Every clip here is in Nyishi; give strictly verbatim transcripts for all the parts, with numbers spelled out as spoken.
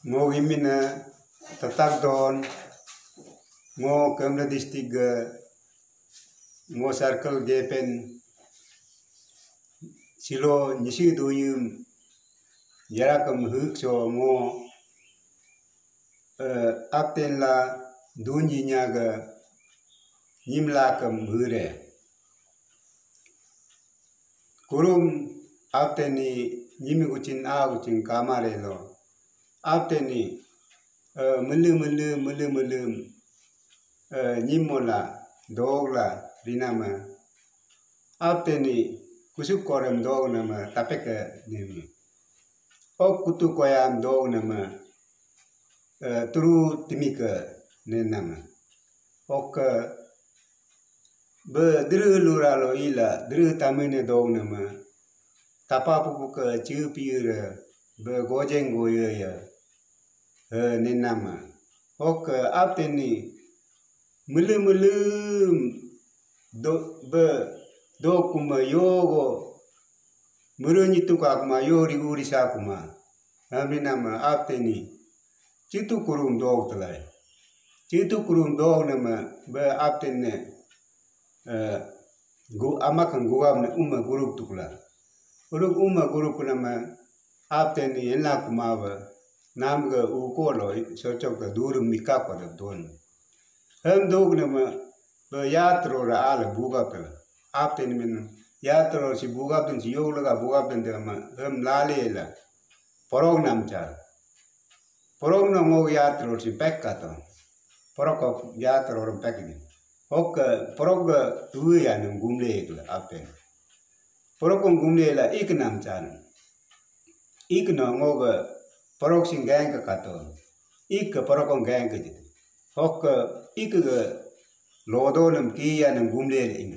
Ngo imina tatak don, ngo Kamle district ga, ngo circle gepen, silo nisi duyum, yarakam huk so ngo, eh, apten la dunyi nyaga, nyimlakam hure. Kurum apteni nyimi kuchin a kuchin kamare lo. Apteni, eh, mele mele, mele mele, eh, nyimola, dogla, rinama. Apteni kusuk korem dog nama tapeke nemi. Ok kutu koyam dog nama, eh, turu timike nenama. Ok, be dere lura lo ila, dere tamine dog nama. Tapa pupu ke ciu piu re, be gojeng goye ya, eh, nenama. Ok, apteni, mele mele, do, be, do kuma yogo, muru nyitu kakuma, yori uri sakuma. Ami nama apteni, citu kurum dog telai. Citu kurum dog nama, be apteni, eh, gu, amakan gugam ne uma guruk tukla. Uruk uma guruk nama apteni enla kuma ba, nam ga uko lo, socok ga dur mika ko da don. Hem dog nama, be yatro ra ala bugap tala. Apteni men yatro si bugap den si yog laga bugap den de ma, hem lale la. Porok nam chal. Porok no ngog yatro si pek kato. Porok ko yatro ram pek ni. Ok, porok ga tu ya nang gumle ikla apteni. Porok ko gumle la ik nam chal. Ik no ngog porok sing gang ka kato. Ik ka porok ko gang ka jit. Ok, ik ga lodo nam kiya nam gumle la ing.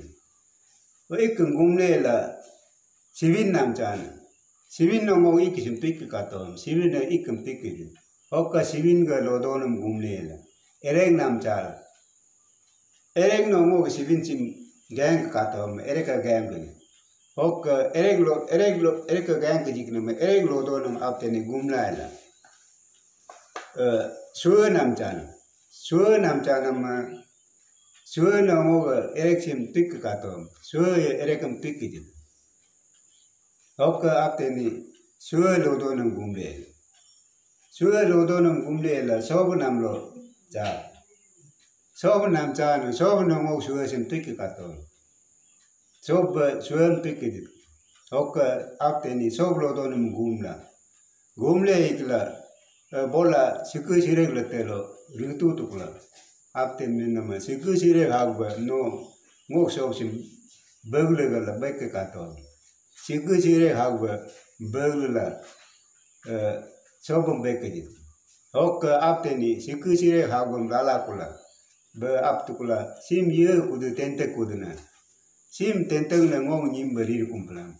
Ik gumle la sibin nam chal. Sibin no ngog ik sim pik kato. Sibin no ik sim pik jit. Ok, sibin ga lodo nam gumle la. Ereng nam chal. Erek no ngog sibin sim gang kato me, erek ka gang gani. Ok, erek lo, erek lo, erek ka gang ka jik nama, erek lodo nama apteni gumla la. Eh, sue nam chana. Sue nam chana ma, sue no ngog erek sim tik kato, sue erek am tik jik. Ok, apteni, sue lodo nam gumle. Sue lodo nam gumle la, sob nam lo cha. Sob nam cha no, sob no ngog sue sim tik kato. Sob, sue am tik jit. Ok, apteni, sob lodo nam gumla. Gumle ikla, eh, bola, siku sirek la telo, ritu tukla. Apteni nama, siku sirek hagba, no, ngog sob sim, begle gala, bek kato. Siku sire hagba, begla, eh, sobam bekaji. Hok apteni, siku sire hagbam lala kula. Be ap tukula, sim ye kudu tentek kuduna. Sim tentek na ngong nyim beri kumplang.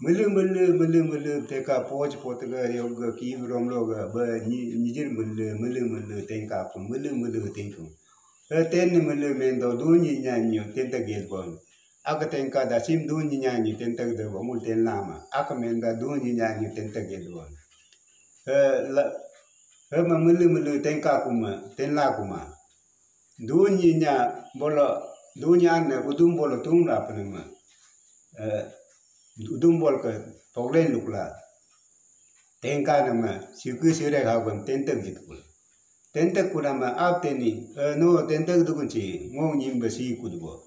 Mele, mele, mele, mele, teka poch potega, yoga, ki romlo ga, be nyi-, nyijir mele, mele, mele, tengka ku, mele, mele, tengku. Eh, ten mele mendo, dunyi nyanyo, tentek gelbon. Aka tengka da sim dunyi nyanyi tentek de bo mul ten lama. Aka menda dunyi nyanyi tentek ge dua. Eh, la, eh, ma mulu mulu tengka kuma, tenla kuma. Dunyi nya bolo, dunyi anne udum bolo tung la penema. Eh, udum bol ke toglen lukla. Tengka nama, siku sire hagun tentek jitkul. Tentek kunama apteni, eh, no tentek dukun si, ngong nyim besi kudubo.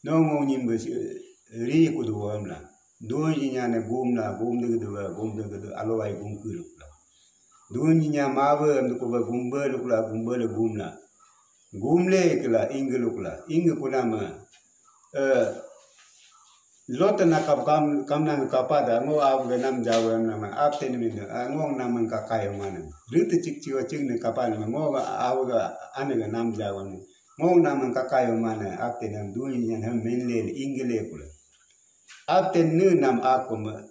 No ngong nyim besi, eh, ri kudubo amla. Dunyi nyane gumla, gum de kuduba, gum de kudu, alowai gum kulukla. Dunyi nya mawe am dukuba, gumbe lukla, gumbe le gumla. Gumle kela, inge lukla, inge kunama, eh, Lot na kap kam, kam nang kapa da, ngo aw ga nam jawa nam, ap ten min da, ah, ngong nam man ka kayo mana. Rit chik chiwa chik ne kapa nam, ngo ga aw ga ane ga nam jawa nam. Ngong nam man ka kayo mana, ap ten nam duin yan ham men le, ingle kula. Ap ten ne nam akuma.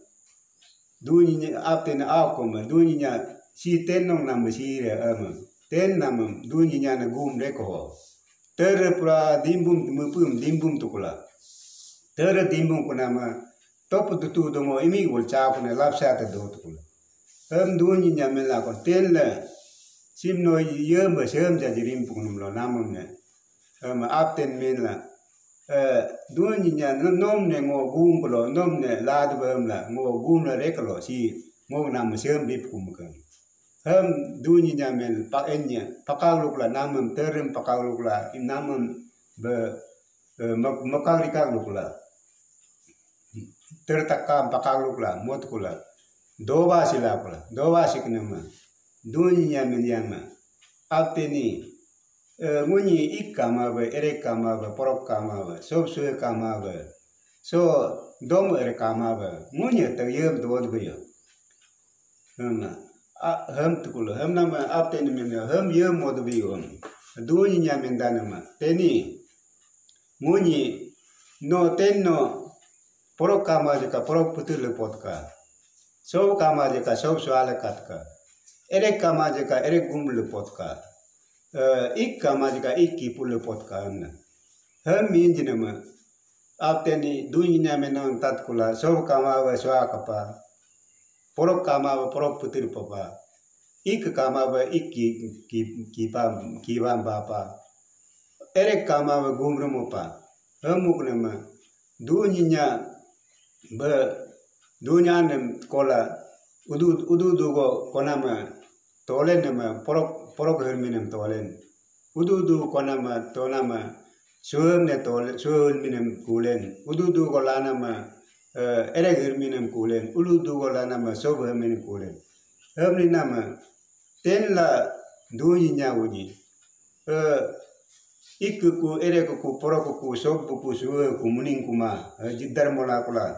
Duin yan, ap ten akuma, duin yan, si ten nong nam si re ama. Ten nam, duin yan na gum re ko. Ter pura dimbum, mupum dimbum tukula. Ter dimbum kunama, top tutu dongo imi gol cha kuna lapsa ta do tukula. Hem dunyi nya mela ko ten le, Sim no yem ba sem ja jirim pungnum lo namum ne. Em, apten men la. Eh, dun nya no-, nom ne ngo gung ko lo, nom ne lad bam la, ngo gung la rek lo, si ngo nam sem bip kum kan. Hem dun nya men pa en nya, pakak luk la namum terim pakak luk la, in namum be, eh, mak-, makak rikak luk la. Ter takam pakak luk la, mot ku la. Doba sila ku la, doba sik nama. Dun nya men yang ma. Apteni, eh, ngunyi ik kama ba, erek kama ba, porok kama ba, sob sue kama ba. So, dom erek kama ba. Ngunyi tak yem dod ba yo. Hem, a, hem tukul, hem nama apteni men yo, hem yem mod ba yo. Dun nya men da nama. Teni, ngunyi, no, ten no, porok kama jika, porok putu le pot ka. Sob kama jika, sob suale kat ka. Erek kama jika, erek gum le pot ka. Eh, ik kama jika, ik kipu le pot ka. Hem min jinama. Apteni dun nya menang tat kula, sob kama ba sua kapa. Porok kama ba porok putir papa. Ik kama ba ik ki, ki, ki pa, ki bam ba pa. Erek kama ba gumrum pa. Hemuk nama. Dun nya ba dun nya nem kola. Udu, udu dugo konama. Tolen nama. Porok, porok herminem tolen. Udu udu konama tonama suhum ne tol, suhum minem kulen. Udu udu kolanama, eh, erek herminem kulen. Udu udu kolanama sob herminem kulen. Herminem nama ten la dun nya unyi. Eh, ik ku, erek ku, porok ku, sob ku, suhum ku, muning kuma, eh, jidar mola kula.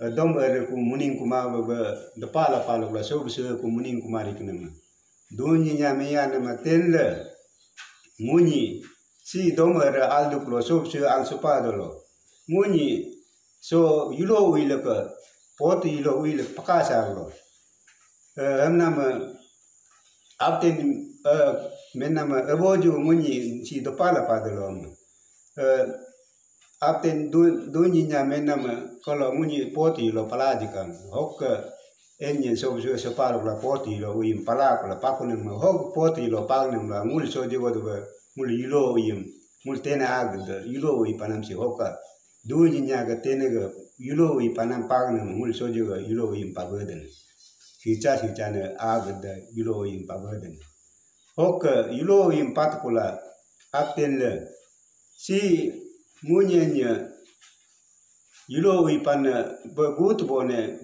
Eh, dom erek ku, muning kuma, ba, ba, depala pala kula, sob suhum ku, muning kuma rikinama. Dun nya meya nama ten le. Ngunyi, si dom er al duk lo, sob si al supa dolo. Ngunyi, so yulo ui le ke, pot yulo ui le pakasa lo. Eh, hem nama, apten, eh, men nama, ebo ju ngunyi, si dopa la pa dolo. Eh, Apten du, dun nya menam kolo ngunyi pot yulo pala jikam. Hok enyen sob su sepal kula pot yulo uim pala kula pakunem hok pot yulo pagnem la ngul soji go dube ngul yulo uim ngul tena agde yulo ui panam si hoka. Dun nya ga tena ga yulo ui panam pagnem ngul soji go yulo uim pagden. Sicha sicha ne agde yulo uim pagden. Hok yulo uim pat kula apten le. Si ngunye nye yulo wipan be gut bone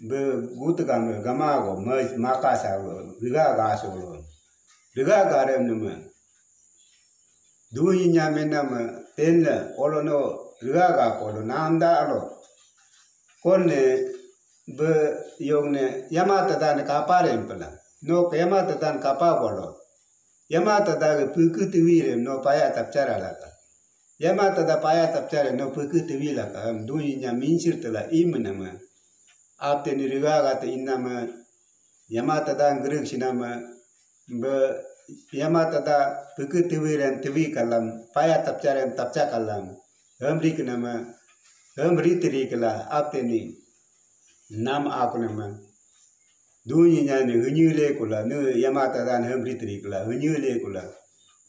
be gut gam gama go me maka sa lo riga ga so lo riga ga rem nume dui nya menam ten le olo no riga ga ko lo nanda alo konne be yong ne yama tadan kapa rem pala no yama tadan kapa bolo. Yama tada ga puku tiwi rem no paya tapchara laka. Yama tada paya tapchara no puku tiwi laka. Am dui nya minsir tela im nama. Apte ni riga ga te inama. Yama tada ngeruk sinama. Be yama tada puku tiwi rem tiwi kalam. Paya tapchara rem tapcha kalam. Hem rik nama. Hem ri tiri kala. Apte ni nam aku nama. Dunyi nya ni hunyu le kula, nu yama tada ni hemri tri kula, hunyu le kula.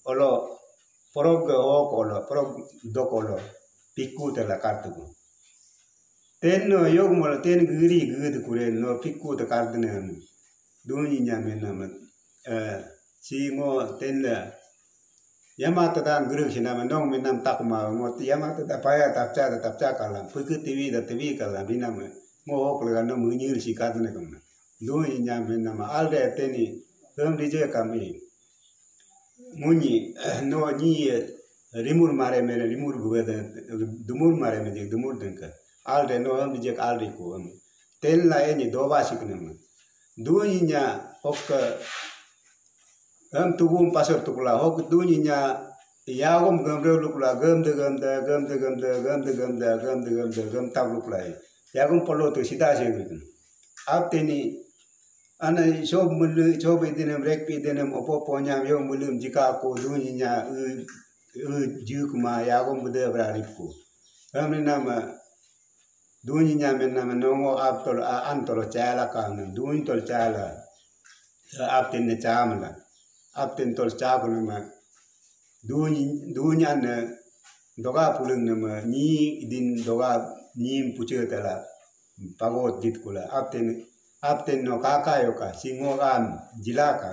Olo, porok ge ok olo, porok dok olo, piku te la kartu ku. Ten no yog molo ten giri gud kure no piku te kartu ne. Dunyi nya menam, eh, si ngo ten le, Yama tada guru sinama nong menam takma ngo yama tada paya tapcha da tapcha kalam puku tiwi da tiwi kalam binam ngo hok lega no munyil si kadne kam. Dui nya menam alde teni hem dije kami. Ngunyi no nyi rimur mare mere rimur buwe da dumur mare mere dumur dengka. Alde no hem dije alde ko hem. Ten la eni doba siknam. Dui nya ok Gam tugum pasar tukula hok dunyi nya yagum gam re lukula gam de gam de gam de gam de gam de gam de gam de gam de gam tak lukula yagum polo tu sida se gudun. Apteni ana sob mulu sob idinem rek idinem opo ponyam yo mulum jika ko dunyi nya u u jukuma yagum bude bra ripku. Gam ni nama Dunyi nya menam nongo ap tol an tol chala ka nang dunyi tol chala. Ap tin ne chamla. Apten tol cha kunama. Duny duny an doga pulung nama ni idin doga ni puche tala pagot dit kula. Apten apten no kaka yoka singo am jila ka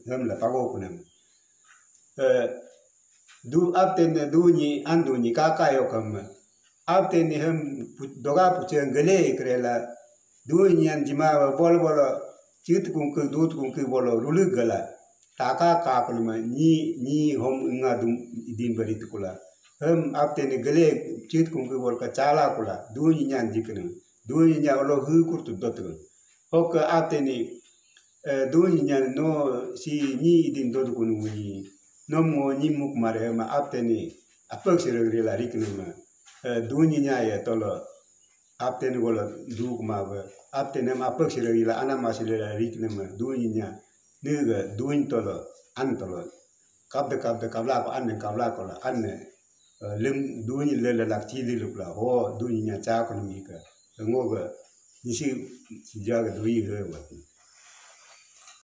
hem la pago kunam. Eh, du apten ne dunyi an dunyi kaka yokam. Apten ne hem doga puche gele krela dunyi an jima bol bol chit kungku dut kungku bolo rulu gala. Taka ka kunama ni ni hom nga dum idin bari tukula. Hem apten ne gele chit kungku bol ka chala kula dunyi nyan jikna. Dunyi nya olo hu kurtu dotu. Hok apten ne eh, dunyi nya no si ni idin dodu kunu ni. Nom ngo ni muk mare ma apten ne apak siragri la riknama. Eh, dunyi nya ya tolo apten golo duk ma ba apten ma apak siragri la anama siragri la riknama dunyi nya. Niga dunyi tolo an tolo. Kapda kapda kapla ko an kapla ko la an eh, lim dunyi le le lak chi li luk la ho dunyi nya cha ko ni ka. Ngo ga nisi sija ga dunyi he wa.